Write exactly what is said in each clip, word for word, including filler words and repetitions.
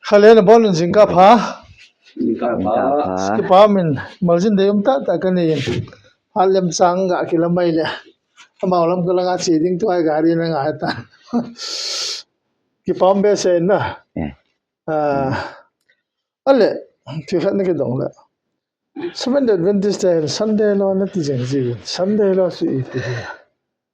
Khalen abon in jingkah pha. Jingkah pha. Kipah min maljin dei um tah tah kanei in. Hat lem chang ga kila mai le. Amau lam ka langa che ding tua gari na ngai ta. Kipah um behseh in na. Eh. Ah, ale, thil khat na kidong le. Seventh Day Adventist te hin Sunday law nati jing jiuvin. Sunday law chu ipi hi.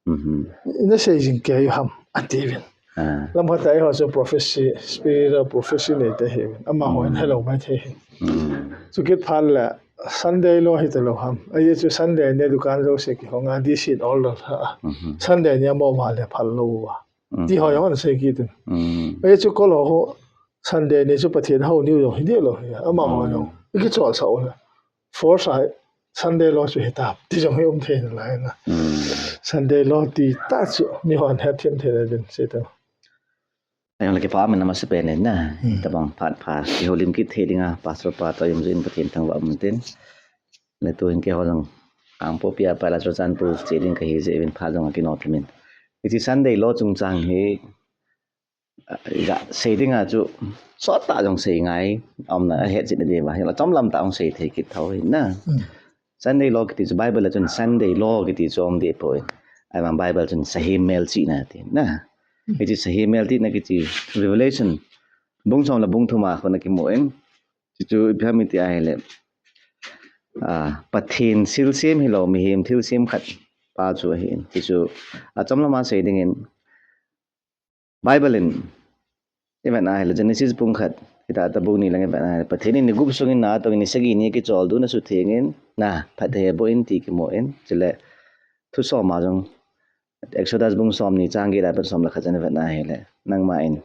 Mhm. Ina sei jing kei u ham, ati uvin. Ah. Lam khat a eiho chu prophecy, spirit of prophecy nei te hi. Amahon helou mai thei hi. Mm. Chukit phat le Sunday law hi talou ham. Ajeh chu Sunday ni dukan jouse kihong a, D C in order lha a. Mhm. Sunday ni a mo ma le phal lou a. Mm. Ti ho jong ana sei kit in. Mm. Ajeh chu kol ho Sunday ni chu Pathen hou niu jong hi deh lou hi. Amahon jong. Mm. Iki chol sa u le. Force a Sunday law chu hi ta. Ti jong hi um thei nalai na. Mm. Sunday law ti tah chu mi hon het them thei na din sei ta. Ahinla kipah min amasapen in na. Hmm. Tabang phat pha kihoulim kit thei dinga, Pastor pa toh jong jin Pathen thangvah um tin. Le tuhin keiho jong Kangpokpi a phat la Churachandpur che ding kahi jeh uvin phat jong akino thim in. Hiche Sunday law chungchang hi, ah, ga sei dinga chu sot tah jong sei ngai. Aumna ahet jing na diuva. Hinla chomlam tah jong sei thei kit thou hin na. Hmm. Sunday law kiti chu Bible a chun Sunday law kiti chu um deh poi. Ahivang Bible chun sahem melchihna ati na. Hmm. Hiche sahem melchihna kiti Revelation bung som le bung thum a kon akimu in. Chuchu ipi ham iti ahile, ah, Pathen thilsem hilou, mihem thilsem khat pa chu ahin. Chuchu achomlam a sei dingin, Bible in ivet na ahile Genesis bung khat, hitah tah bung ni lang ivet na ahile, Pathen in ni gup sungin na atongin ni sagi ni akicholdo na suthengin, na phatthei aboh in ti kimu in, chule thusom a jong Exodus bung som ni chang get a pat som le khat chan ivet na ahile, nangma in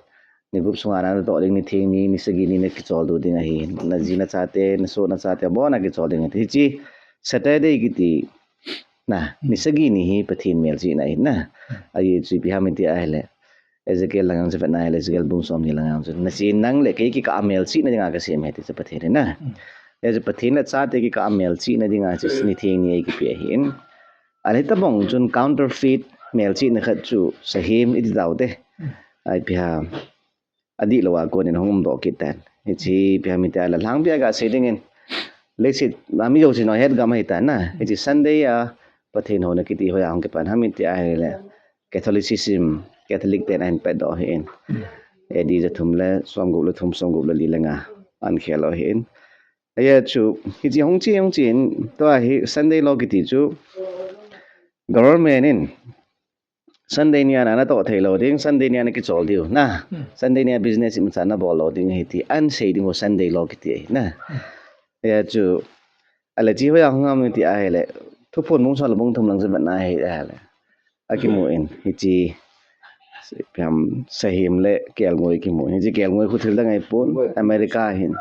ni gup sunga na natoh ding ni theng ni, ni sagi ni nakicholdo ding ahi, naji nachate, nasoh nachate, abon a kichol ding ahi. Hiche Saturday kiti na, ni sagi ni hi Pathen melchihna ahi na. Ajeh chu ipi ham iti ahile, Ezekiel lang jong chu ivet na ahile, Ezekiel bung som ni lang jong chu, nachen nang le kei kikah a melchihna dinga kasem ahi ti chu Pathen ahi na. Hmm. Ajeh chu Pathen le chate kikah a melchihna dinga chu ni theng ni eikipe ahin. Ahile hitobang chun counterfeit melchihna khat chu sahem iti taute. Hmm. Ipi ham, adihlou a kon in hung umdoh kit tan. Hiche ipi ham iti ahile, lhangpi a gasei dingin, leiset a mi jouse jong het gam ahi tan na. Hiche Sunday a Pathen houna kiti hoiya hung kipan ham iti ahile, Catholicism, Catholic ten ahin petdoh ahin. Hmm. A D jathum le somgup le thum, somgup le li le nga ahin khel u ahin. Ajeh chu, hiche hung che, hung che in, tua hi Sunday law kiti chu government in Sunday nia na natoh theilou ding, Sunday nia nakichol diu na. Hmm. Sunday nia business imacha nabol lou ding ahi ti ahin sei ding u Sunday law kiti ahi na. Hmm. Ajeh chu, ahile hiche hoiya hung ham iti ahile, Thuphon bung som le bung thum lang chu ivet na ahile, akimu in, hiche, ipi ham, sahem le kelngoi kimu in. Hiche kelngoi khu thil dang ahipon, America ahin.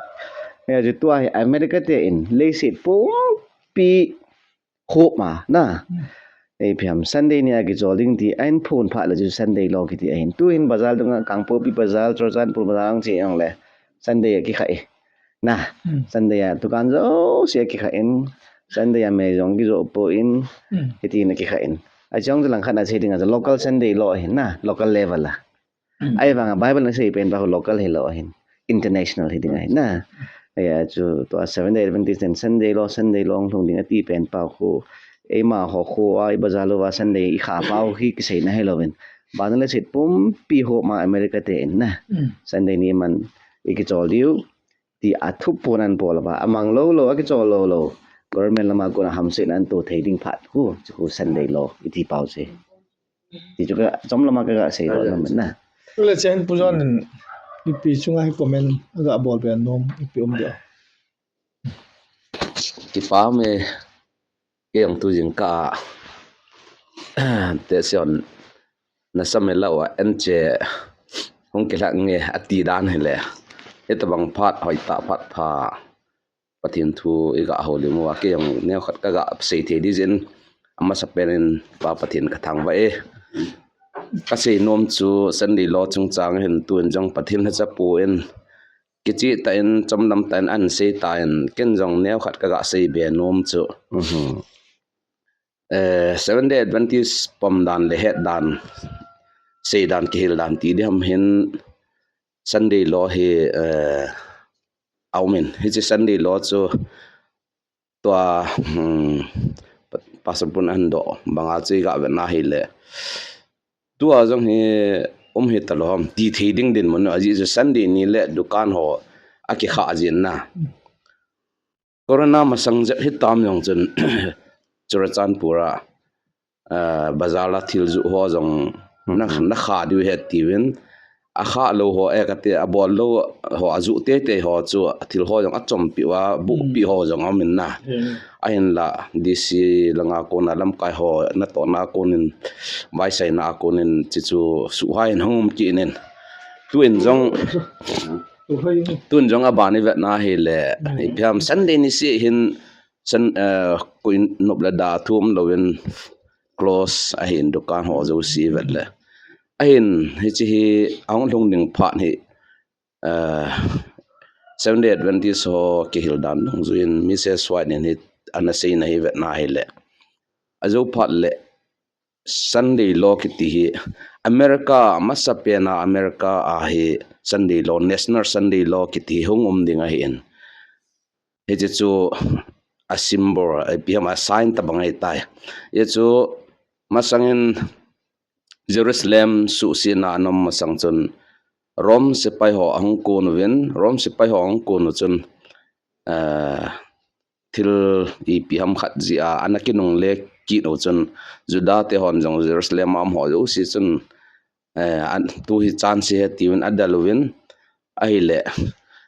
Ajeh chu tua hi America te in leiset pumpi khop ma na. Hmm. Ipi ham, Sunday nia kichol ding ti ahin phon phat le chu Sunday law kiti ahin. Tuhin bazar dunga, Kangpokpi bazar, Churachandpur bazar hung che jongle Sunday a kikhah e. Na, hmm, Sunday a dukan jouse akikhah in, Sunday a mei jong kijoh poi, hmm, hiti na kikhah in. Ache jong chu langkhat a sei dinga chu local Sunday law ahin na, local level a. Hmm. Ahivanga Bible in asei pen pa khu local hilou ahin, international hi ding ahin na. Ajeh chu tua Seventh Day Adventist ten Sunday law, Sunday law hung lhung ding ati pen pa khu, eima ho khu a, i bazar lou a Sunday ikhah pau hi kiseina hilouvin, van le leiset pumpi ho ma America te in na. Hmm. Sunday ni man ikichol diu ti a thuphon ahin bol uva, amang lou lou, akichol lou lou, government lama kona hamsetna ahin to thei ding phat khu, chu khu Sunday law iti pau chu. Ti chu ka chom lama ka, ka sei doh nom na. Le chen Pu John in ipi chunga hi comment aga bol be nom ipi um dia. Kipah me, kei jong tu jingkah a, te sion na sa me lau a, en che hung kilhah nge ati dan hile. Hitobang phat hoitah phat pha Pathen thu iga houlim uva, kei jong neokhat kaga sei thei ding jeh in, amasapen in Pa Pathen kathangvah e. Kasei nom chu Sunday law chungchang hin tun jong Pathen lhacha pu in, kicheh tah in, chomlam tah in ahin sei tan, ken jong neokhat kaga sei be nom chu. Mhm. Eh, Seventh Day Adventist pom dan le het dan, sei dan, kihil dan ti diham hin, Sunday law hi, eh, aumin. Hiche Sunday law chu tua, hmm, pa-, Pastor Pun ahin doh banga chu iga vetna hile. Tua jong hi um hita lou ham ti thei ding dinmun ajeh chu Sunday ni le dukan ho akikha jin na. Corona masang jep hitam jong chun Churachandpur a, eh, bazar a thil joh ho jong na, na kha diu ahi tiuvin, akha lou ho e kati, abol lou ho ajoh teitei ho chu thil ho jong achompi uva, buhpi ho jong aumin na. Ahinla D C langa kona lamkai ho natohna konin, vaisaina konin chuchu suhhai in hung um kit in. Tuin jong, tuin jong aban ivetna hile, ipi ham Sunday niseh hin Sun-, eh, koi nop le da thum louvin close ahin dukan ho jouse ivet le. Ahin hiche hi ahung lhung ding phat hi, eh, Seventh Day Adventist ho kihil dan dungjuiyin Missus White in hi ana seina hi vetna hile. Ajou phat le Sunday law kiti hi America, amasapen a America a hi Sunday law, National Sunday Law kiti hi hung um ding ahin. Hiche chu a symbol, ipi ham a sign tabang ahitai. Hichu masangin Jerusalem suhsetna ana um masang chun Rome sepai ho ahung kon uvin, Rome sepai ho ahung kon u chun, eh, thil ipi ham khat jeh a ana kinungle kit u chun Juda te hon jong Jerusalem a um ho jouse chun, eh, an, tu hi chance ahi tiuvin adel uvin ahile.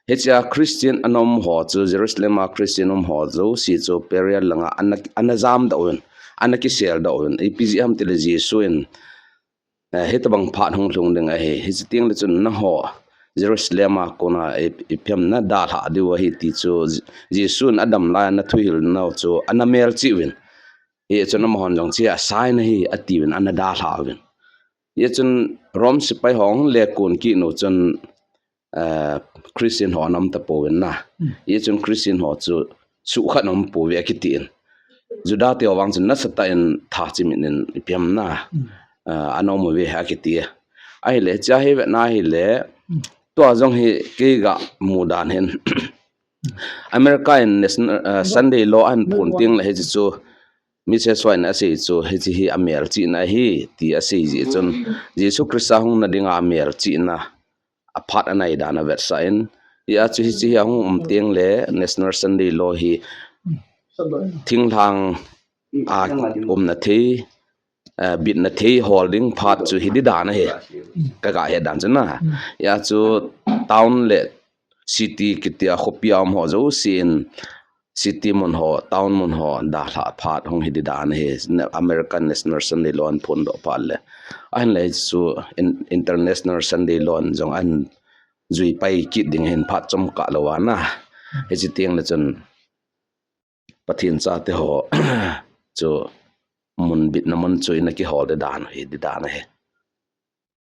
Hichea Christian ana um ho chu, Jerusalem a Christian um ho jouse chu Perea langa ana, ana jamdoh uvin, ana kiseldoh uvin. Ipi jeh ham tile Jesu in, eh, hitabang phat hung lhung ding ahi. Hiche tengle chun nangho Jerusalem a kona i, ipi ham nadalhah diu ahi ti chu Je-, Jesu in adam laiya ana thuhil nau chu ana melchih uvin. Hichun amahon jong hiche a sign ahi atiuvin ana dalhah uvin. Hichun Rome sepai ho ahung lekon kit u chun, eh, Christian ho ana um tapouvin na. Hichun Christian ho chu suhkhat ana um pouve akitin. Juda te ho vang chun nasatah in tha chimit in ipi ham na, eh, ana um uve akiti. Ahile hichea hi vetna hile, tua jong hi keiga mudan hin America in National, eh, Sunday law ahin phon tengle hiche chu Missus White in asei chu hiche hi amelchihna ahi ti asei jeh chun Jesu Christa hungna dinga amelchihna aphat anai dan avetsah in, hia chu hiche hi ahung um tengle National Sunday Law hi thinglhang a umna thei, eh, bitna thei hol ding phat chu hidi dan ahi. Kaga het dan chu na. Hia chu town le city kitia khopia um ho jousen city mun ho, town mun ho dalhah phat hung hidi dan ahi. American National Sunday Law ahin phondoh phat le, ahinla hichu in-, International Sunday Law in jong ahin juipai kit ding ahin phat chomkhat louva na. Hiche tengle chun Pathen chate ho chu mun bitna mun chu ina kihol ding dan ahi, ding dan ahi.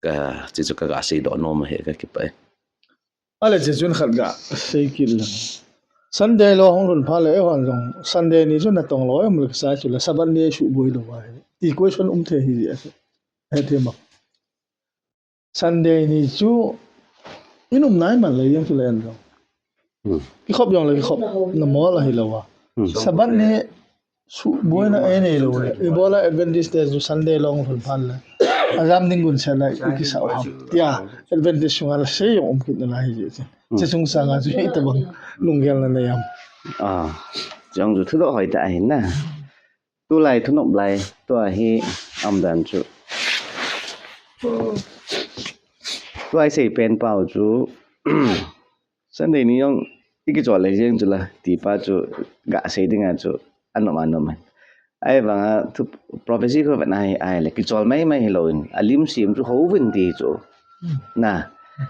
Ka, hiche chu kaga seidoh nom ahi, kakipah e. Ale hiche chun khat gasei kit leng. Sunday Law hung lhun phat le eihon jong Sunday ni chu natong lou em le kasei chu le Sabbath ni suhboi lou ahi. Ti question um thei ahi jeh ahi. Hethem a. Sunday ni chu i um nai man le jong chu le en jong. Kikhop jong le kikhop na mol ahi louva. Sabbath ni suhboina einei lou le. Ibola Adventist te chu Sunday Law hung lhun phat le ajam ding gunset le ikisah u ham tia Adventist sunga le sei jong um kit nalai ahi jeh chu. Hiche chung sanga chu hitabang lunggel nanei am? Ah, jong chu thudoh hoitah ahi na. Tulai thunop lai, tua hi aum dan chu. Tua isei pen pau chu, Sunday ni jong ikichol le jeng chu la, ti pa chu gasei dinga chu, anom anom. Ahivanga thu prophecy khu vetna hi ahile, kichol maimai hilou in, alim sem chu houvin ti chu. Na,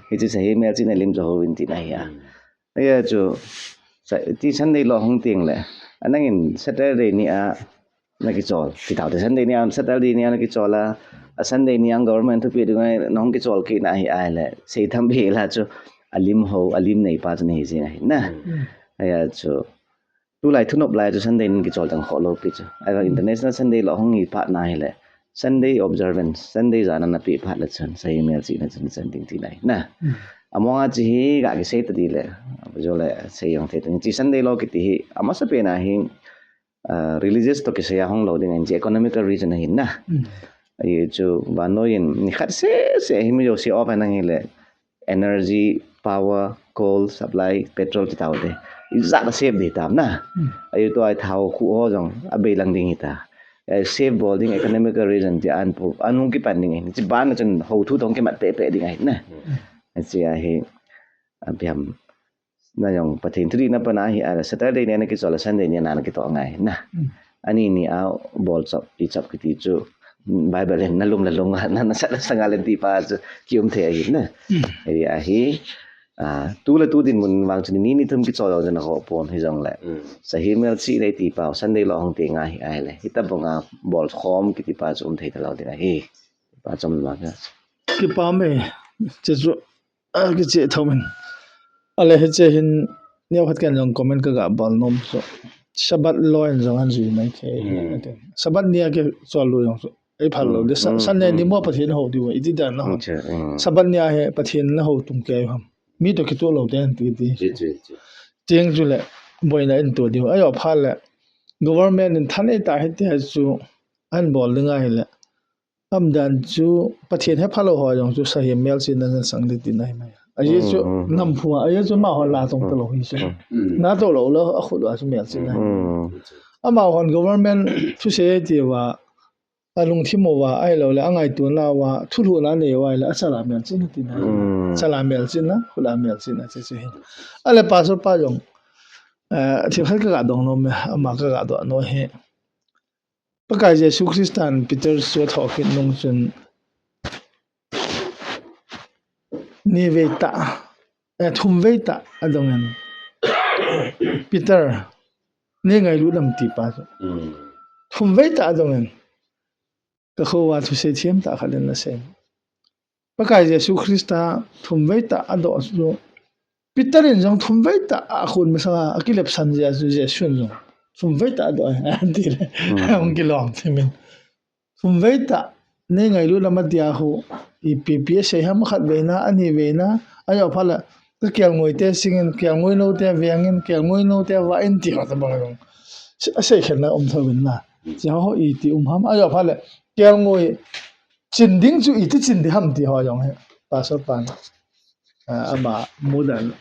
hiche Sahi melchihna lim chu houvin tina ahi a. Hia chu, sa-, ti Sunday Law hung tengle, anangin Saturday ni a nakichol. Ti taute Sunday ni a, Saturday ni a nakichol a, a Sunday ni a government thupeh dinga nahung kichol kit na ahi ahile, seitham beh la chu, alim hou, alim nei pa chu nahi jeng ahi na. Hia chu, tulai thunop lai chu Sunday ni kichol dang khoh lou pi chu. Ahivang International Sunday Law hung hi phat na ahile, Sunday observance, Sunday jana napeh phat le chun, Sahi melchihna chun chan ding tina ahi na. Among a chi hi ga kisei ta di le, ajo le sei jong thei ta. Chi Sunday law kiti hi, amasa pen a hi, ah, religious to kisei a hung lou ding ahin, chi economical reason ahin na. Mm. Ahi chu, vannoi in, ni khat seh seh hi mi jo si off anang hi le, energy, power, coal, supply, petrol ti tau te. Ijat a save di tam na. Mm. Ahi tu ai thao khu ho jong, abei lang ding hi ta. Ai save bol ding economical reason ti an pu, anung kipan ding ahin. Chi ban na chun ho thu tong kimat pe pe ding ahin na. Mm. Chi a hi, abiam. Na jong Pathen thuri na pana hi a Saturday ni na kichol a Sunday ni na na kito ngai na. Mm. Ani ni a bol chop, i chop kiti chu Bible in na lum la lum na na sa sa ngal ti pa chu kium the ahi na. Mm. Ahi ahi. Ah, tu le tu dinmun vang chu ni ni thum kichol jong na ho pon hi jong le. Mm. Sahi mel chi le ti pa Sunday law hung ti ngai hi ai le. Hita bonga bol khom kiti pa chu um thei ta lo ding ahi. Pa chom la ka. Kipa me, che chu a, kiche thau min. Ale hiche hin, neo khat ken jong comment ka ga bol nom chu. Sabbath law in jong an jui mai thei. Hmm. Sabbath ni a kichol lou jong chu. Ei phal lou. Hmm, de sa-, hmm, Sunday ni hmm. Mo Pathen ho diu, iti dan na ho. Acha, hmm. Sabbath ni a hi Pathen na ho tung kei ham. Mi to kito lou den ti ti. Chi, chi, chi. Tieng chu le, boina in to diu. Ayo phal le, government in than ei ta hi ti chu, an bol ding ahi le. Am dan chu Pathen he phalo ho jong chu sahem melchihna na sang di ti nai mai. Ahi chu Mm, mm, mm. Nam phu a, ahi chu ma ho la tong Mm, to lo hi chu. Mm. Mm. Na to lo lo a khut a chu melchihna. Mm. Ama hon government thusei ti va, a lungthim mo va, ahi lo le, a ngaito na va, thulhuhna nei va le, a chala melchihna ti nai. Mm. Chala melchihna, khut a melchihna che che hi. Ale pastor pa jong, eh, thil khat ka ga dong nom e, ama ka ga do no he. Pakai Jesu Christan Peter chu a thokit nung chun ni vei ta, eh, thum vei ta a dong in. Peter, nei ngailut nam ti pa chu. Mm. Thum vei ta a dong in. Ka kho va thusei thiam ta khat in na sei. Pakai Jesu Christa thum vei ta a do chu. Peter in jong thum vei ta a khun masanga a kilep san jia chu Jesu in jong. Thum vei ta a do a ti le. Mm. Hung kilom thimin. Thum vei ta nei ngailut nam a dia hu. Ipi pi a sei ham khat vei na, ani vei na. Ayo phala. Ka kelngoi te singin, kelngoi no te vengin, kelngoi no te va in ti ho ta bang jong. A sei khen na um tho vin na. Chi ho iti um ham. Ayo phala. Kelngoi. Chin ding chu iti chin di ham ti ho jong he. Pastor pan. Ah, ama mudan.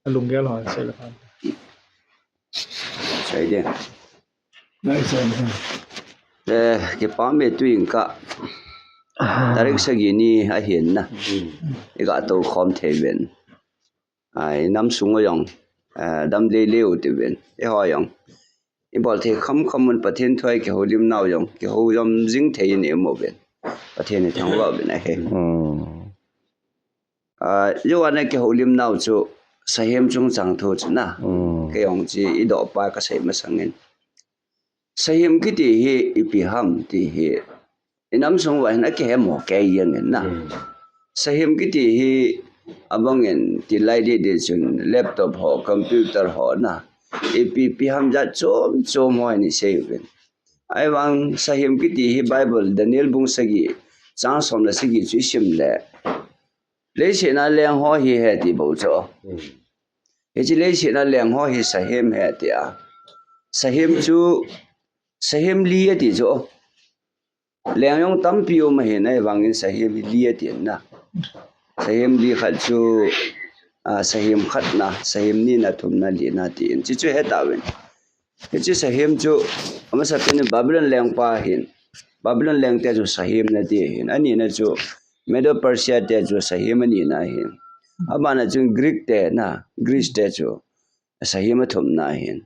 A lunggel ho sei le pan. Sei de. Nai sei de. Eh, kipa me tu in ka. Tarik sagi ni ahin na. I ga to khom thei ven. Ai nam sung jong. Eh, dam le le u ti ven. E ho jong. I bol thei kham kham mun Pathen thu a i kihoulim nau jong, kihoulim jing thei in i um uvin. Pathen i thangvah uvin ahi. Mm. Ah, Johan a kihoulim nau chu sahem chungchang thu chu na. Mm. Kei jong chi i doh pa ka sei masang in. Sahem kiti hi ipi ham ti hi. I nam sung uva hin a kihem ho kei jeng in na. Hmm. Sahem kiti hi abang in tilai di di chun laptop ho, computer ho na. Ipi pi ham jat chom chom ho in i sei uvin. Ahivang sahem kiti hi Bible Daniel bung sagi, chang som le sagi chu i sim le. Leiset a leng ho hi ahi ti bou chu. Hmm. Hiche leiset a leng ho hi sahem ahi ti a. Sahem chu, sahem li ati chu. Leng jong tampi um ahin ahivangin sahem hi li ati na. Sahem li khat chu, ah, sahem khatna, sahem nina, thumna, lina tin. Chuchu hetauvin. Hiche sahem chu, amasapen in Babylon lengpa ahin. Babylon lengte chu sahem nati ahin. Anina chu, Medo Persia te chu sahem anina ahin. Abana chu Greek te na, Greece te chu. Sahem athumna ahin.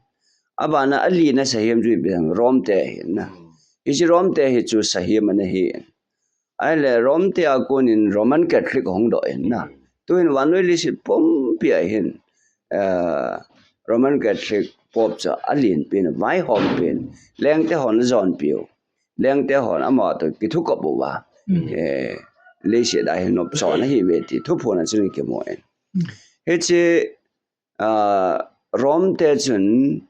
Abana alina sahem chu ipi ham Rome te ahin na. Hiche Rome te hi chu sahem ana hin. Ahile Rome te a konin Roman Catholic hung doh in na. Tuhin vannoi leiset pumpi a hin, eh, Roman Catholic Pope chu alen pen, vaihom pen, lengte hon ajon piu. Lengte hon ama toh kithukop uva. Mm. Eh, leiset a hin nopsahna ahiuve ti thuphon a chun kimu in. Mm. Hiche Ah, Rome te chun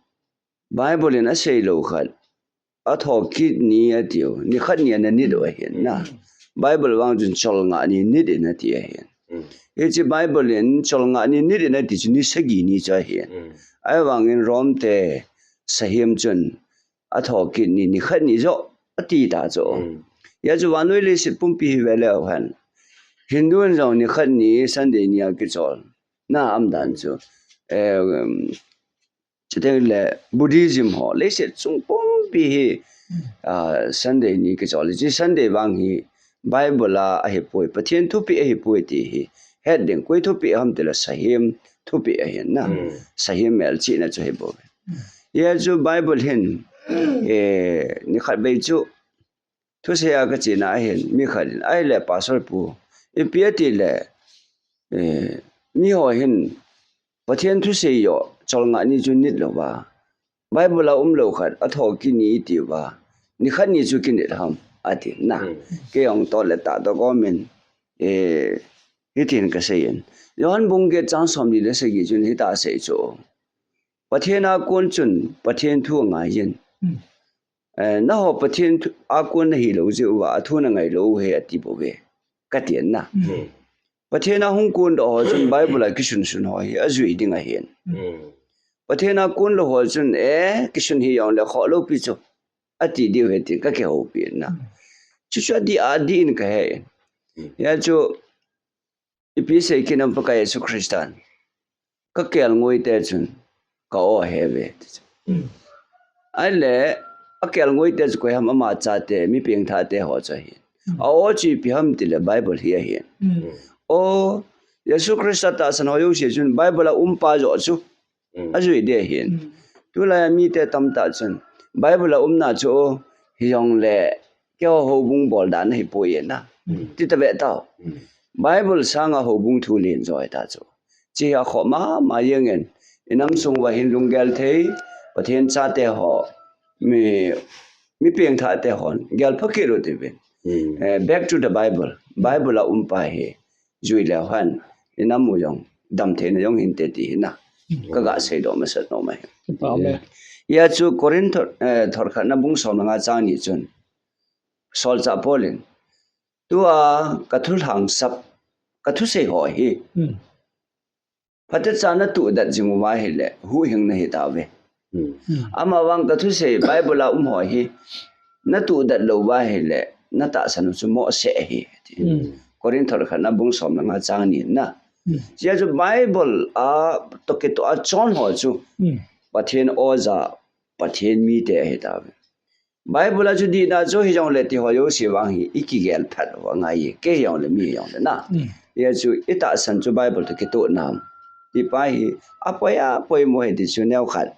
Bible in asei lou khat. Athokit ni atiu, ni khat ni ana nit u ahin na. Bible vang chun cholngah ni nit in ati ahin. Mm. Hiche Bible in cholngah ni nit in ati chu ni sagi ni chu ahi. Mm. Ahivangin Rome te sahem chun athokit ni, nikhat ni joh ati ta chu. Mm. Hijeh chun vannoi leiset pumpi hi ve leu hen, Hindu in jong nikhat ni Sunday ni a kichol na aum dan chu. Eh, um, Chuteng le Buddhism ho, leiset chung pumpi hi, ah, Sunday ni kichol. Hiche Sunday vang hi Bible a ahipoi, Pathen thupeh ahipoi ti hi het ding, koi thupeh ham tile sahem thupeh ahin na. Mm. Sahem melchihna chu ahibouve. Mm. Hijeh chun Bible hin, eh, nikhat vei chu thusei a kachena ahin, mi khat in, ahile Pastor pu, ipi ati le, eh, miho hin Pathen thusei joh cholngah ni chu nit louva, Bible a umlou khat athokit ni iti uva, nikhat ni chu kinit ham, ati na. Hmm. Kei jong toh le tah toh komin, eh, hitin kasei in. Johan bung get chang somni le sagi chun hitia asei chu. Pathen a kon chun Pathen thu angai in. Hmm. Eh, nangho Pathen thu, a kon nahilou jeh uva, athu nangai lou u ahi ati bouve, kati na. Hmm. Pathen a hung kondoh ho chun Bible a kisunsun ho hi ajui ding ahin. Hmm. Pathen a konlou ho chun, eh, kisun hijongle khoh lou pi chu, ati diu ahi tin kakihoupi na. Hmm. Chuchu adih, adih in kahe. Hmm. Hijeh chun, ipi sei kit nam Pakai Jesu Christan, kakelngoi te chun ka-o aheuve. Mm. Ahile, akelngoi te chu koi ham, ama chate, mi pengthah te ho chu ahi. Mm. A-o chu ipi ham tile Bible hi ahi. Mm. O, Jesu Christa tahsan ho jouse chun Bible a um pa joh chu Mm. Ajui ding ahin. Mm. Tulai a mite tamtah chun Bible a umna chu, o, hijongle keiho houbung bol dan ahipoi na. Mm. Ti tave tao. Mm. Bible sanga houbung thu len jo ahi ta chu. Hiche hi akhoh mama jeng in, inam sung uva hin lunggel thei, Pathen chate ho, mi, mi pengthah te hon gel pha kit u hite uvin. Mm. Eh, back to the Bible. Bible a um pa hi jui leu hen, inam u jong dam theina jong hinte ti hi na. Mm. Kaga seidoh masat nom ahi. Kipa um e. Hijeh chun Corinth thot, eh, thot khatna bung som le nga chang ni chun, Solchah Paul in, tua kathu lhangsap, kathusei ho hi, Mm. phatecha natuh det jing uva ahile, huhhing nahi tauve. Hmm. Hmm. Amavang kathusei Bible a um ho hi, natuh det lou uva ahile, natahsan u chu mohseh ahi. Hmm. Corinth thot khatna bung som le nga chang ni na. Hmm. Hijeh chun Bible a toh kitoh a chon ho chu, Hmm. Pathen oja, Pathen mite ahi tauve. Bible a chu dihna chu hijongle ti ho jouse vang hi, i kigel phat u angai e, kei hijongle mi hijongle na. Mm. Hijeh chun i tahsan chu Bible toh kitoh nam. Ti pa hi, apoi, apoimo ahi ti chu neokhat,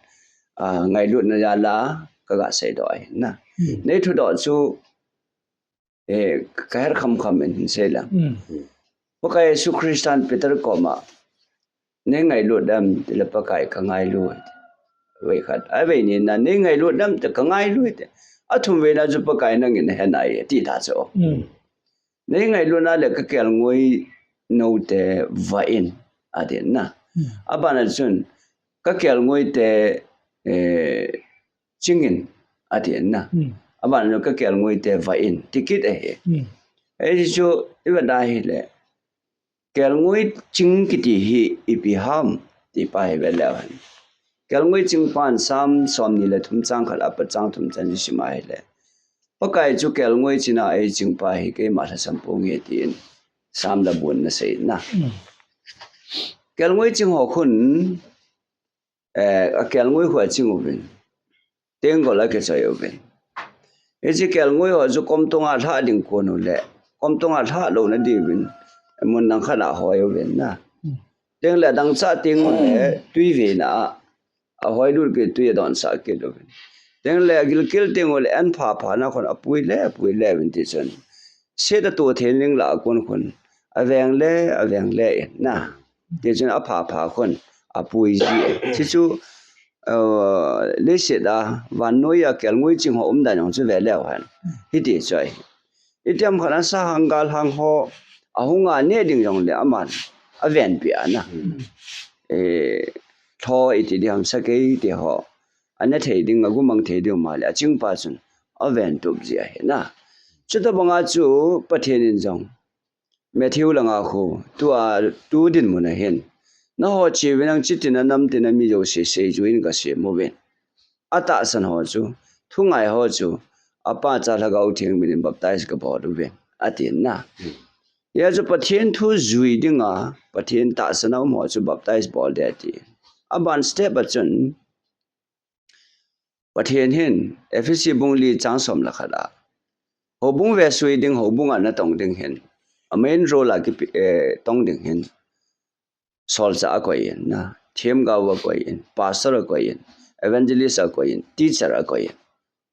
ah, ngailutna jal a, kaga seidoh ahi na. Mm. Nei thudoh chu, eh, kahet khamkham in hin sei lang. Mm. Pakai Jesu Christan Peter koma, Nei ngailut dem, tile Pakai ka ngailu. Vei khat, avei nina, nei ngailut dem, te ka ngailu te. Athum veina chu Pakai nangin nahe nai, ati ta chu. Mm. Nei ngailutna le ka kelngoi nou te va in, ati na. Mm. Abana chun, ka kelngoi te, eh, ching in, ati na. Mm. Abana chun ka kelngoi te va in, ti kit ahi. Mm. Hichu, i va da hile. Kelngoi ching kiti hi ipi ham, ti pa hi ve leu hen. Kelngoi ching pan Psalm somni le thum chang khat a pat chang thum chan i sim a hile. Pakai chu kelngoi ching a eiching pa hi keima lhasam ponge tin Psalm labun in asei na. Mm. Kelngoi ching ho khun, eh, a kelngoi khu aching uvin. Tenggol a kichoi uvin. Hiche kelngoi ho chu kom tonga lhah ding kon u le, kom tonga lhah louna diuvin, mun dang khat a ahoi uvin na. Mm. Tengle adang chah teng ule, tui veina a, ahoi lut kit, tui adonsah kit uvin. Tengle agilkel teng ule, an pha pha na khun apui le, apui le uvin ti chun. Set ato thei ning lah a kon khun, aveng le, aveng le in na. Ti chun apha pha khun, apui ji e. Hichu, uh, leiset a, vannoi a kelngoi ching ho umdan jong chu ve leu hen. Hiti chu ahi. Itiham khat a sahang galhang ho, ahung a neh ding jongle aman, avenpi a na. Mm. Eh, tho iti ding ham sakei ti ho. Ana thei ding, agumang thei ding um a le, aching pa chun, aventup ji ahi na. Chuti banga chu, Pathen in jong, Matthew langa khu, tua, tu dinmun a hin. Nangho cheuvin lang, chitin a namtin a mi jouse seijuiyin kasem uvin. Atahsan ho chu, thungai ho chu, apa cha Lhagao Theng minin baptize kabol uvin, atin na. Hia chu Pathen thu jui dinga, Pathen tahsan a um ho chu baptize bol ding ati. Aban step a chun, Pathen hin, Ephesi bung li chang som le khat a, houbung vesui ding, houbung a natong ding hin, a main role a kipe, eh, tong ding hin, solchah akoiyin, na, themgao akoiyin, pastor akoiyin, evangelist akoiyin, teacher akoiyin.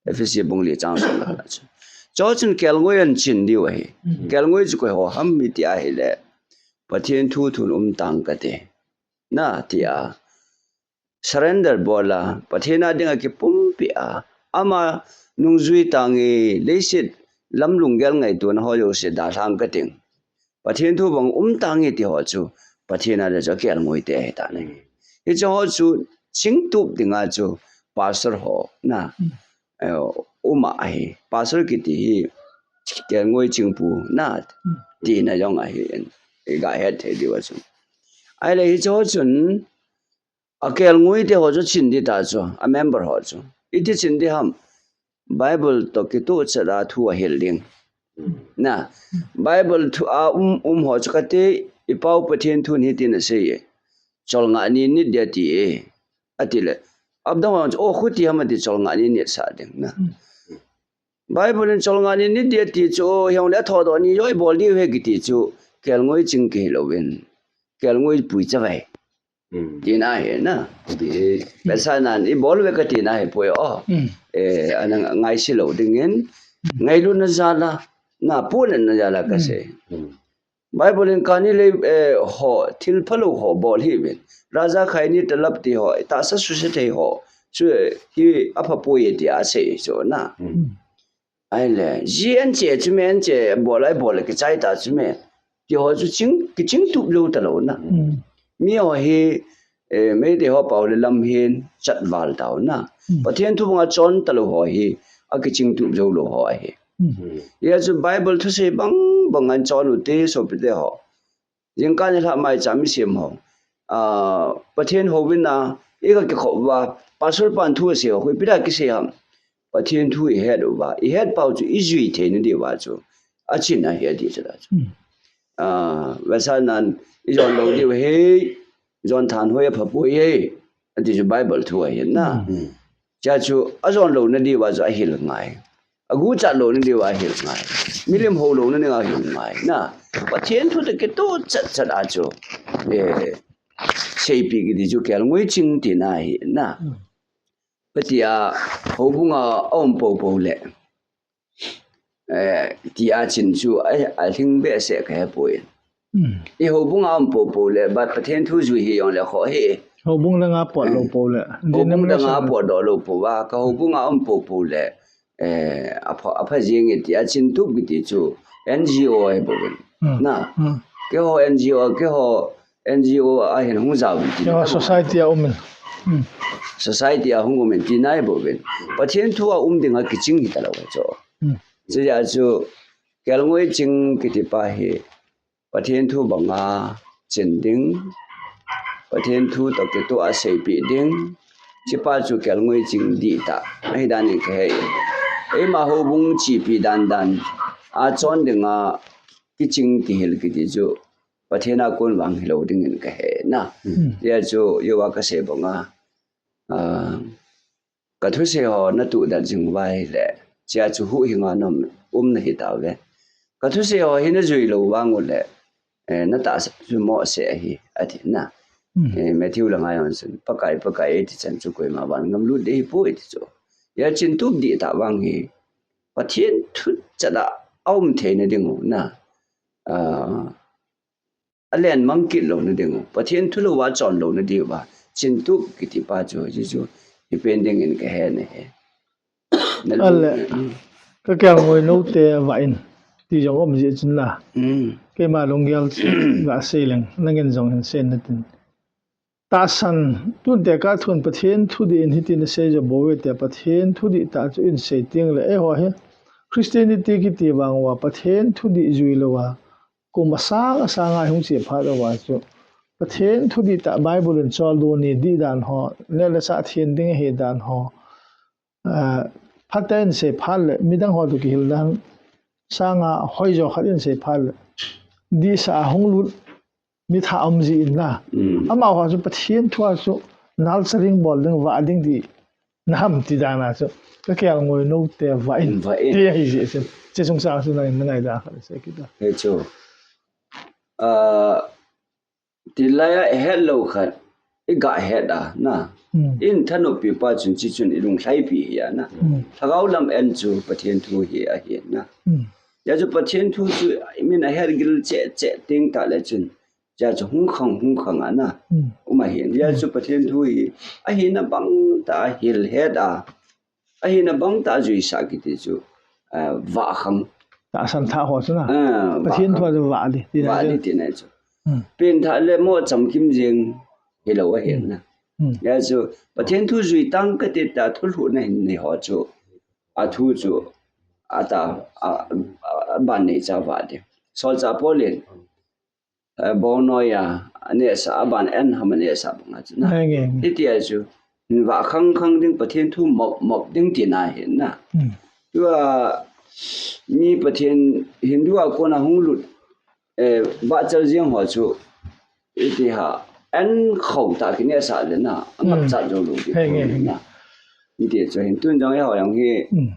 Ephesi bung li chang som le khat a chu. Chuchun kelngoi ahin chin diu ahi. Kelngoi chu koi ho ham iti ahile, Pathen thu thun um tang kate, na, tia surrender bol a, Pathen a dinga kipumpi a, ama nungjui tange, leiset lam lunggel ngaitona ho jouse dalhang kating, Pathen thu bang um tange ti ho chu, Pathen a dinga chu kelngoi te ahitan ahi. Hiche ho chu chingtup dinga chu pastor ho, na, eh, um ahi. Pastor kiti hi kelngoi chingpu, na, tina jong ahi in, iga het thei diu a chu. Ahile hiche ho chun, akelngoi te ho chu chin ding ta chu, a member ho chu. Iti chin ding ham, Bible toh kitoh chet a thu ahil ding. Na, Bible thu a um, um ho chu kati, i Pau Pathen thun hitin asei e. Cholngah ni nit ding ati e. Atile, apdang ho chu, o, khuti ham ati, cholngah ni nit sah ding, na. Bible in cholngah ni nit ding ati chu, o, hijongle thodoh ni jong ibol diu ahi kiti chu, kelngoi ching kihi louvin, kelngoi pui chavai. Tina ahi, na. Pasal nan ibol uve katina ahipoi, o. Eh, ana ngaise lou dingin, ngailutna jal a, na, puhnatna jal a kasei. Bible in kani lei, eh, ho, thil phalou ho bol hih uvin. Raja khaini talap ti ho, tahsa suse thei ho chu, eh, hi aphapoi tia asei chu, na. Ahile, ji anche chu me, anche bol a ibol le kichai ta chu me, ti ho chu ching, kichingtup jou talou, na. Mi ho hi, eh, Meitei ho pao le lam hin chat val tau, na. Pathen thu banga chon talou ho hi, akichingtup jou lou ho ahi. Hia chu Bible thusei bang bang a chon u te, sopite ho. Jingkah nilhah maicham isem ho, ah, Pathen houvin a, iga kikhop uva, pastor pan thu asei ho, khu ipi dia kisei ham. Pathen thu ihet uva, ihet pau chu ijui theina diuva chu, achin ahi ati chu la chu. Ah, pasal nan ijon lou diu ahi, jon than hoi aphapoi e, ati chu Bible thu ahi, na. Chua chu ajon louna diuva chu ahil ngai. Aguchat louna diuva ahil ngai. Milim hou louna diuva ahil ngai, na. Pathen thu toh kitoh chat chat a chu, eh, seipeh kiti chu kelngoi ching tina ahi, na. Hitia houbung a aum poupou le, eh, tia chin chu a, alhing behseh kahepoi. I houbung a um poupou le, but Pathen thu jui hijongle kho hi. Houbung langa potdoh pou le. Houbung langa potdoh lou pouva, ka houbung a um poupou le, eh, apha, apha jing e tia chingtup kiti chu N G O ahi bouvin. Na. Keiho N G O, keiho N G O a hin hung jaovin tina. Society a um in. Society a hung um in tina ahi bouvin. Pathen thu a um dinga kiching hitalou ahi chu. Chujeh a chu kelngoi ching kiti pa hi Pathen thu banga chin ding, Pathen thu toh kitoh a seipeh ding, hichepa chu kelngoi ching dihtah ahi dan in kahe in. Eima houbung chepi dan dan a chon dinga kiching kihil kiti chu Pathen a kon vang hilou dingin kahe, na. Hia chu jouva kasei banga, ah, Ka thusei ho natuhdat jing uva ahile, hichea chu huhhing a na um, um nahi tauve. Ka thusei ho hi najui lou vang uleh, eh, natahsa chu mohseh ahi, ati na. Eh, Matthew langa jong chun, Pakai, Pakai, eiti chan chu koima vangam lut ding ahipoi, ati chu. Hia chingtup dihtah vang hi, Pathen thu chat a aum theina ding u na. Ah, alen mang kit louna ding u, Pathen thu louva chon louna diuva, chingtup kiti pa chu, hichu, hipen dingin kahe nahi. Ale, ka kelngoi noute vah in, ti jong um jeh chun la. Keima lunggel chu, gasei leng, nangin jong hin sei in natin. Tahsan, tun tekah thun Pathen thudih in hitin asei jo bouve tia, Pathen thudih tah chu in sei teng le, eiho hi, Christianity kiti vang uva, Pathen thudih jui louva, kum asang asang a hung che phat uva chu Pathen thu dihtah Bible in choldo ni dih dan ho, neh le chah theng ding ahi dan ho, ah, phatah in sei phat le midang ho toh kihil dan sanga hoijo khat in sei phat le dihsa a hung lut mi thah um ji in na. Mm. Amaho chu Pathen thu a chu nalcharing bol ding, vah ding ti na ham ti dan a chu ka kelngoi note vah in. Vah in. Ti ahi ji chu. Che chung sa chu na in na ngai da kha se kita. He chu. Ah, Tilai a i het lou khat, i ga het a, na. Mm. In thanop pi pa chun chi chun i lunglhai pi hi a, na. Mm. Lhagao lam en chu Pathen thu hi ahi, na. Mm. Hijeh chu Pathen thu chu min a het gil cheh cheh teng tah le chun, hijeh chu hung khang, hung khang a, na. Mm. Um ahi. Hijeh chu Pathen thu hi, ahina bang tah a hil het a, ahina bang tah a juisah kiti chu, ah, vah khang. Tahsan thah ho chu na. Ah, Pathen thu a chu vah di, ti na chu. Vah di ti na chu. Hmm. Pengthah le mo chamkim jeng hilou ahi na. Hmm. Hijeh chu Pathen thu jui tang kati tah thulhuhna hin nei ho chu. A thu chu. A ta, a, a, a ban nei cha vah di. Solchah Paul in, eh, bongnoi a, anehsa, aban en ham anehsa bang a chu na. Henge, henge. Hiti a chu, vah khang khang ding Pathen thu mop mop ding ti na hi na. Hmm. Tua mi Pathen Hindu a kona hung lut, eh, vahchal jeng ho chu, iti ha, en khou tah kinehsa le na, angap chat jou lou ti. Henge, henge. Na. Hiti chu hin tun jong eiho jong hi, hmm.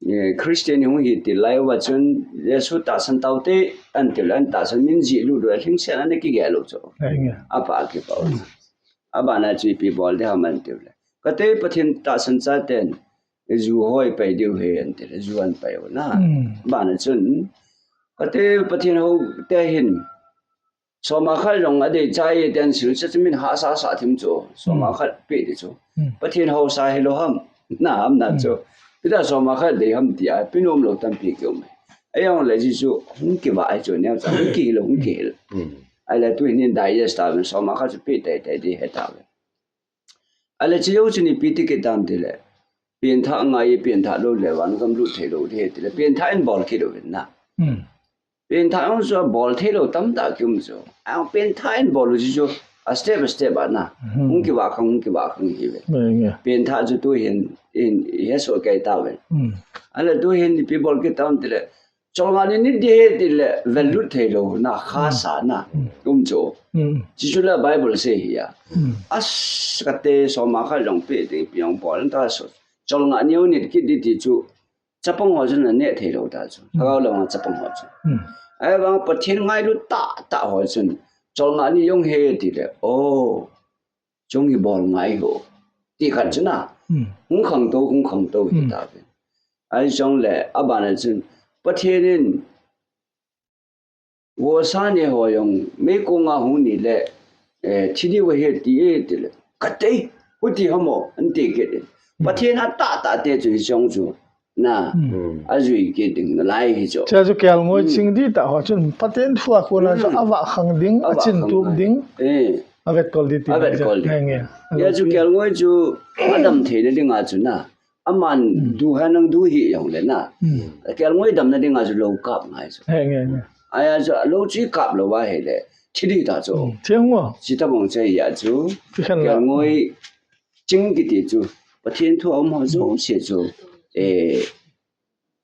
Eh, Christian hung hi tilai uva chun Jesu tahsan taute, an ti le an tahsan min jih lut lou, lhingset a ana kigel lou chu. Ahi nge. Apa kipah u. Abana chu ipi bol ding ham an ti le. Kate Pathen tahsan chaten, ju hoi pai diu ahi an ti le, ju an pai u na. Hmm. Abana chun, kate Pathen houte hin, soma khat jong adei chai e, ten sil cha chu min hahsa sa thim chu. Soma khat pe ti chu. Hmm. Pathen haosa hilou ham. Na ham na chu. Hmm. Pi ta soma khat dei ham tia, pi nom lou tampi kium e. Ahi jong le ji chu, hung kivah ahi chu, neo cha, hung kihil, hung kihil. Hmm. Ahile tu hin in digest ta ven, soma khat chu pe tai tai dei he ta ven. Ahile chu jou chu ipi ti kit tam ti le. Pengthah ngai, pengthah lou le, van gam lut thei lou ding ahi ti le. Pengthah in bol kit lou vin na. Hmm. Pengthah jong chu abol thei lou tamtah kium chu. A pengthah in bol u chu chu a step a step a na. Hmm. Hung kivah khang, hung kivah khang hi ve. Nge, nge. Pengthah chu tu hin, in, he so kei ta ve. Hmm. Ahile tu hin ipi bol kit tam ti le. Cholngah ni nit ding ahi ti le, vel lut thei lou na, kha sa na. Hmm. Um chu. Hmm. Chu chu la Bible sei hi a. Hmm. As kate soma khat jong pe ding ipi jong bol ta so. Cholngah ni u nit kit ding ti chu. Chapang ho chun aneh thei lou ta chu. Hmm. Lhagao lama chapang ho chu. Hmm. Ahivang Pathen ngailu tah tah ho chun. Cholngah ni jong ahi ti le. Oh. Chung hi bol ngai ho. Ti khat chu na. Hmm. Hung khangtou, hung khangtou hi ta ve. Ahi jong le, abana chun. Pathen in Vohsa ni ho jong, meikong a hung ni le, eh, thi diu ahi ti e ti le. Kate, huti ham o, an ti kit e. Hmm. Pathen a tah tah te chu hi jong chu. Na, hmm. Ajui kit ding nalai hi chu. Cha chu kelngoi ching dihtah ho chun, Pathen thu a kona chu, hmm. Avah khang ding, avah khang ding, aching tup ding, eh. Avetkol ding ti. Avetkol ding. Nge, nge. Hijeh chu kelngoi chu, adam theina dinga chu na. Aman du ha nang du hi jong le na. Hmm. Kelngoi damna dinga chu lou kap ngai chu. He, nge, nge. Ahi chu lou chu kap lou va hile. Thi ding ta chu. Hmm. Thi nge. Chi tabang chu ahi chu. Kelngoi ching kiti chu. Pathen thu a um ho jouse chu. Eh,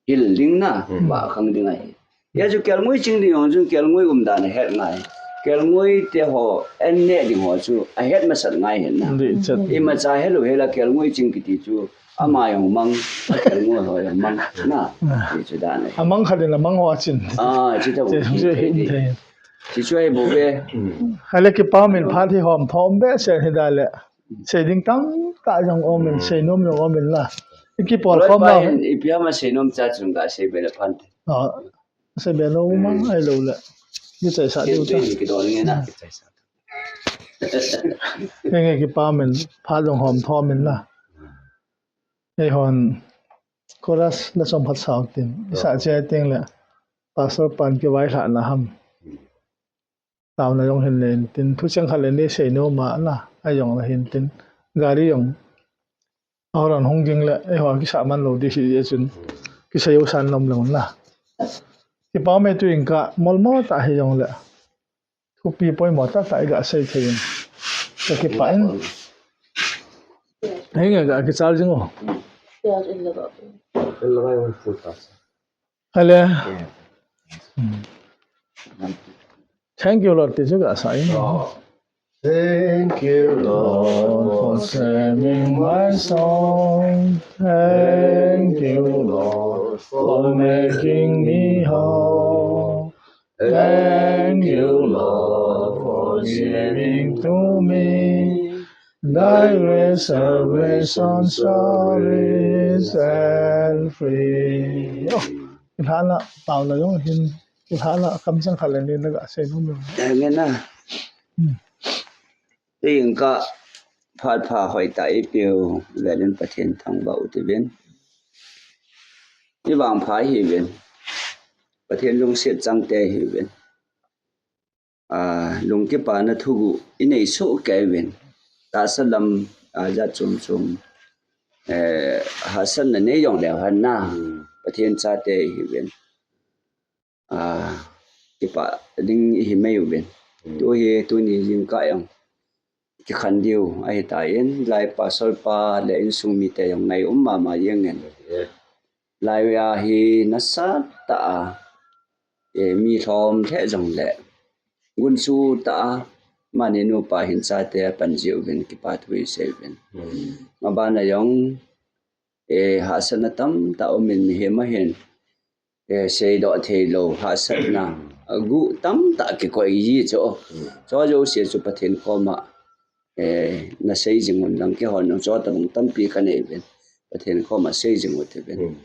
hil ding na. Hmm. Vah khang ding ahi. Hijeh chu kelngoi ching ding jong chu kelngoi umdan ahet ngai. Kelngoi te ho, an neh ding ho chu, ahet masat ngai hen na. Imacha helou hela kelngoi ching kiti chu, ama jong mang, akelngoi ho jong mang, na. Ah. Ti chu dan ahi. Amang khat in amang ho achin. Ah, chi ta bu. Chi chu ahi bou ve. Ahile kipa min phat hi hom thom behseh hi da le. Sei ding tamtah jong um in, sei nom jong um in la. I kipol khom la. Ipi ama sei nom cha chun ga sei be le phan. Ah. Sei be lou mang, ahilou le. Kichaisah diu ta. Kidon nge na. Nge nge kipa min, phat jong hom thom in na. Eihon, chorus la chom khat sao tin. Isa che teng le. Pastor pan kivailhahna ham. Taona jong hin nei intin, thucheng khat le nei sei nom a na, ajong le hin tin. Gari jong. Ahoran hung ging le, eiho kisah man lou di hi jeh chun. Kisei u san nom lou na. Kipa me tu in ka mol mo ta hi jong le. Thupi poi mo ta ta i ga sei thei in. Ka kipa in. Hei nge ga ki chal jing o. Hale. Hmm. Thank you, Lord. Ti chu ga sa in. Thank you, Lord, for saving my soul. Thank you, Lord, for making me whole. Thank you, Lord, for giving to me thy great salvation so rich and free. Yo, kilhala, tao la yo hin, kilhala, kam sang khala ni na ga sei nom yo. Amen na. Hmm. Tuin ka phat pha hoi ta i piu velin Pathen thangvah u tivin. I vangpha hi vin. Pathen lungset chang te hi vin. A, lungkipana thuguh i nei soh kei vin. Tahsa lam, a, jat chom chom. Eh, hahsatna nei jong leu hen na. Hmm. Pathen chate hi vin. A, kipah ding i hi mai uvin. Hmm. Tu hi, tuni jingkah jong kikhen diu ahi tan, lai pastor pa le insung mite jong ngai um mama jeng in. Yeah. Lai a hi nasatah a, eh, mi lhom lheh jong le gunchu tah a, mani nupa hin chate pan ji uvin kipa thu i sei uvin. Hmm. Maban a jong, eh, hahsatna tamtah um in mihem a hin, eh, seidoh thei lou, hahsatna, a guh tamtah kikoi ji chu. Hmm. Chu jouse chu Pathen koma, eh, na sei jing un lang, keiho jong chu tabang tampi ka nei uvin. Pathen koma sei jing u tivin. Hmm.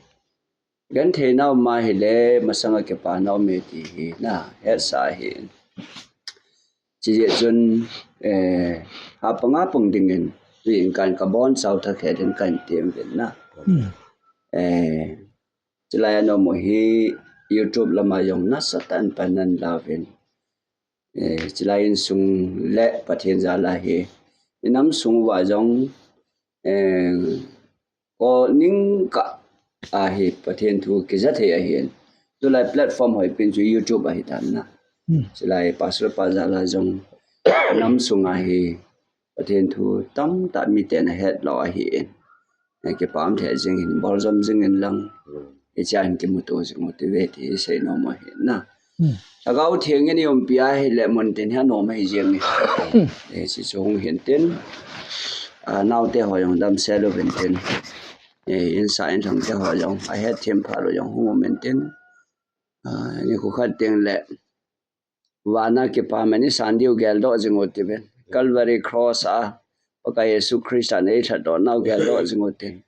Genthei na um a hile, masang a kipa na um e ti hi na, hetsa hi. Chijeh chun, eh, ha panga pang dingin, tuin kan ka bon chau tha khe ding kan ti uvin na. Hmm. Eh, Chilai a nom u hi YouTube lama jong nasatah in pan nan la uvin. Eh, chilai insung le Pathen jal a hi. I nam sung uva jong, eh, ko ning kah a hi Pathen thu kija thei ahin. Tulai platform hoi pen chu YouTube ahi tan na. Hmm. Chilai pastor pa jal a jong nam sung a hi Pathen thu tamtah mite na het lou ahin. Na kipah um thei jing in, bol jom jing in lang. Hmm. Hichea hin kimuto jing u tive ti sei nom ahi na. Hmm. Lhagao Theng in i umpi a hile mun tin hi anom ahi jeng e. Hmm. Eh, hiche chu hung hin tin. A, naote ho jong damsel uvin tin. Eh, insa inlhang te ho jong, ahet them pha lou jong hung um in tin. A, nikho khat teng le. Vana kipa man i san diu geldoh jing u tivin. Calvary Cross a Pakai Jesu Christa in eilhatdoh nau geldoh jing u tin.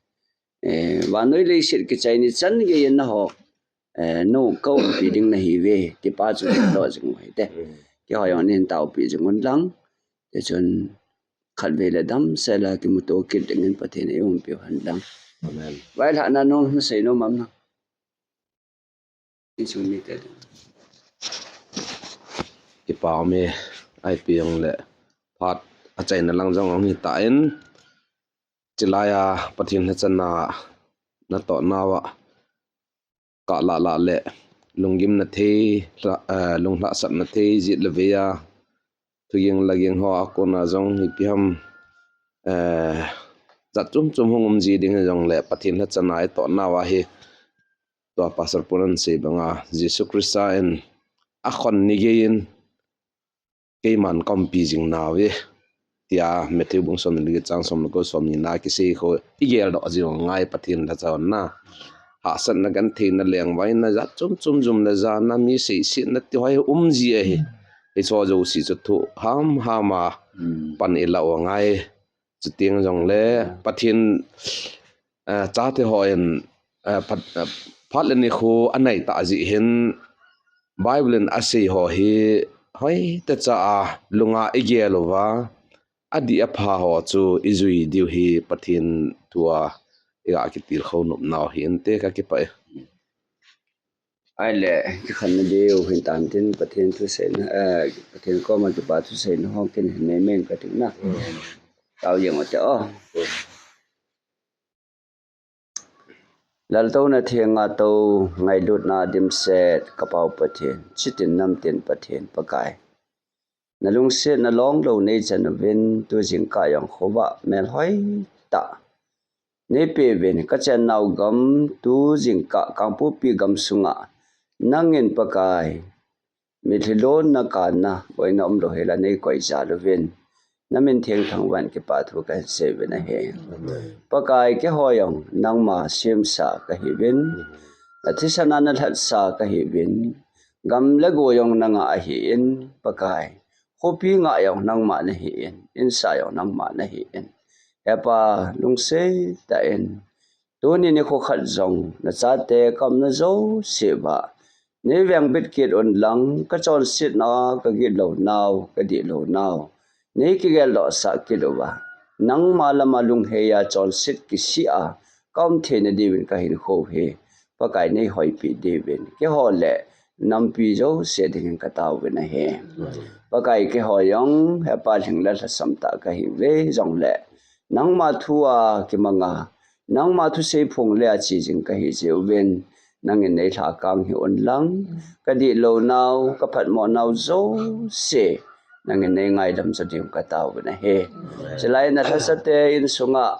Eh, vannoi leiset kichai ni chan gei in nangho, eh, nangho ka umpi ding nahi uve, ti pa chu geldoh jing u hite. Keiho jong nin taopi jing un lang. Tichun khatvei le damsel a kimuto kit dingin Pathen in eiumpiu hen lang. Amen. Vailhahna nung nasei nom am nang? Insung mite. Kipa um e, ipi jong le phat achaina lang jong ahung hi tan. Chilai a Pathen lhachana natoh nauva, kah lah lah le lunggimna thei, lha-, eh, lunglhahsamna thei, jet le vei a thuging laging ho a kona jong ipi ham, eh, jat chom chom hung um ji ding jong le Pathen lhachana itoh nauva hi. Tua Pastor Pu in asei banga, Jesu Christa in akhon ni gei in keiman ka umpi jing nauve, tia Matthew bung som le li chang som le ko som ni na kisei kho i geldoh jing u ngai Pathen lhachana. Hahsatna gentheina lengvaina jat chom chom jumna jana mi seisetna ti ho hi um ji ahi. Hiche jouse chu thu ham ham a pan i la u ngai. Chuteng jongle Pathen, eh, chate hon, eh, phat, eh, phat le nikho anei tah jeh hin Bible in asei ho hi hoitah cha a lunga i gel uva, adih apha ho chu i jui diu hi Pathen thua i ga kitilkhou nop nau hi inte, ka kipah e. Ahile, kikhenna diu hin tan tin, Pathen thuseina, eh, Pathen koma kipa thuseina ho kin hin nei meng ka tin na. Mm. Tao jeng u te o. Mm. Laltouna thenga tou, ngailutna dimset, ka Pau Pathen, chitin namtin Pathen Pakai. Na lungsetna longlou nei chan uvin, tu jingkah jong khovah melhoi tah nei pe uvin, ka chennau gam, tu jingkah Kangpokpi gam sunga nangin Pakai, mitlhi lonna kana boina umlou hela nei koi jal uvin, na min thengthang uva kipathu kahin sei uvin ahi. Amen. Pakai, keiho jong nangma semsa kahi uvin, na thisan a na lhatsa kahi uvin, gam le go jong nanga ahin, Pakai, khopi ngah jong nangma nahin, insa jong nangma nahin. He Pa, lungset tah in, tuni nikho khat jong, na chate ka umna jouse uva nei vengbit kit un lang, ka chonsetna, ka gitlou nau, ka dihlou nau nei kigel doh sah kit uva, nangma lama lungheiya chonset kisih a ka um theina diuvin ka hinkho hi, Pakai, nei hoipi diuvin, keiho le nampi jouse dingin ka tao uvin ahi. Pakai, keiho jong, He Pa, lhing le lhasam tah kahi uve jongle, nangma thu a kimanga, nangma thusei phong le a che jing kahi jeh uvin, nangin nei lhakang hih un lang, ka dihlou nau, ka phatmo nau jouse nangin nei ngaidam jo diu ka tao uvin ahi. Chulai na lhasate insunga,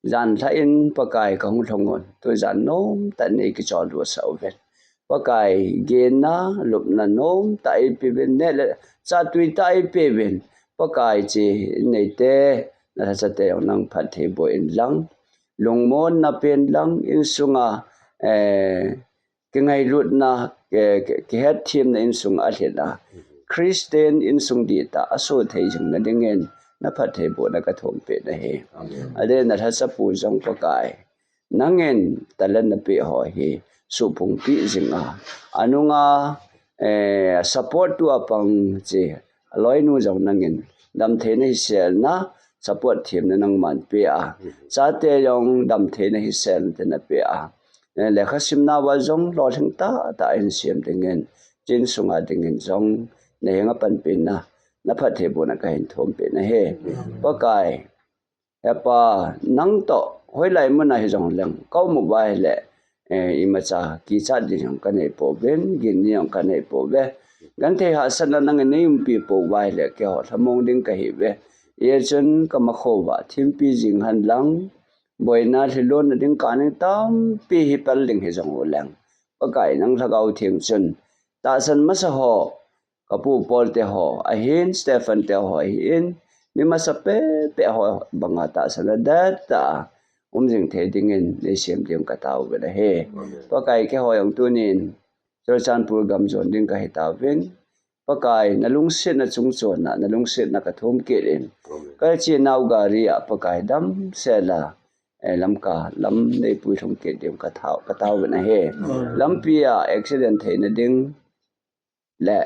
jan lhah in Pakai ka hung lhung un, tu jan nom tah nei kichol lut sah uvin. Pakai, genna, lupna nom tah eipe uvin, neh le chah tui tah eipe uvin. Pakai, che in neite, na lhasate jong nang phatthei boh in lang, lungmonna pen lang, insunga, eh, kingailutna, ki, ki, kihetthemna insung a lhit a, Christian insung dihtah a so thei jing na dingin, na phattheibohna ka thum peh nahi. Amen. Adeh na lhasapu jong Pakai, nangin talent na peh ho hi suhphung peh jing a, anunga, eh, support tu a pang che, aloinu jong nangin damtheina hiselna, support themna nangman pe a, chate jong damtheina hiselna te na pe a, eh, lekha simna uva jong lolhing tah tah a hin sem dingin, chin sunga dingin jong na henga panpina, na phattheibohna ka hin thum peh nahi. Pakai, He Pa, nang toh hoilai muna hijong leng ka um uva ahile, eh, imacha kichat ding jong ka nei pouvin, gin ding jong ka nei pouve. Genthei hahsatna nangin nei umpi pou uva ahile, keiho lhamong ding kahi uve. Hijeh chun ka makho uva thimpi jing hen lang, boina, lhilonna ding, kaning tampi hi pel ding hijong u leng, Pakai, nang Lhagao Theng chun tahsan masa ho, ka pu Paul te ho ahin, Stephen te ho ahin, mi masa pehpeh ho banga tahsan a det tah a um jing thei dingin nei sem ding ka tao uvin ahi. Amen. Pakai, keiho jong tunin Churachandpur gam jon ding kahi tauvin, Pakai, na lungsetna chungchon a, na lungsetna ka thum kit in, Amen, ka chenau gari a, Pakai, damsel a, eh, Lamka lam nei puilhung kit ding ka tao, ka tao uvin ahi. Amen. Lampi a accident theina ding le,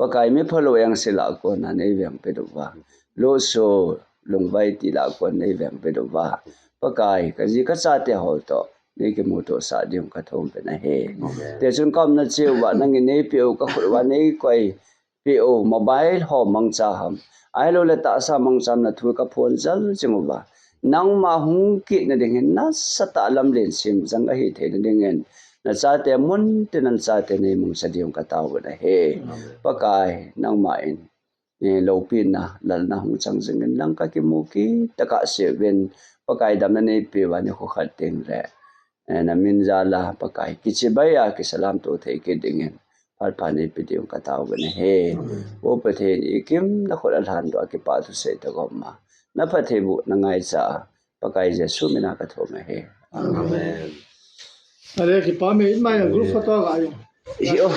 Pakai, mi phalou engse lah a kona nei veng peh uva, lungso lungvai ti lah a kona nei veng peh uva, Pakai, ka ji ka chate ho toh nei kimuto sah ding ka thum uvin ahi. Amen. Tichun ka umna cheh uva nangin nei peh u, ka khut uva nei koi peh u, mobile ho mangcha ham, ahilou le tahsa mangchamna thu ka phon jal jing uva, nangma hung kit na dingin nasatah a lamlen sem jang ahi theina dingin, na chate mun tin na chate nei mangcha ding ka tao uvin ahi. Amen. Pakai, nangma in, eh, loupina, lalna hung chang jingin lang ka kimu kit tah a ka sei uvin, Pakai, damna nei pe uva nikho khat teng le, eh, na min jal a, Pakai, kichibai a kisalam to thei kit dingin phat pha nei pe ding ka tao uvin ahi. Amen. O Pathen, i kim na khut a lhan doh a kipa thu sei tagom a, na phattheibohna ngaicha a, Pakai Jesu mina ka thum ahi. Amen. Amen. Are, kipa me, in mai a group photo ga jong. Iyo.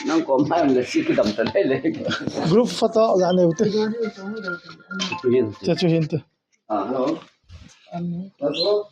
Nang kom mai a le si kidam ta le le. Group photo ga ne u te. Chu hin te. Te chu hin te. Ah, hello. Hello.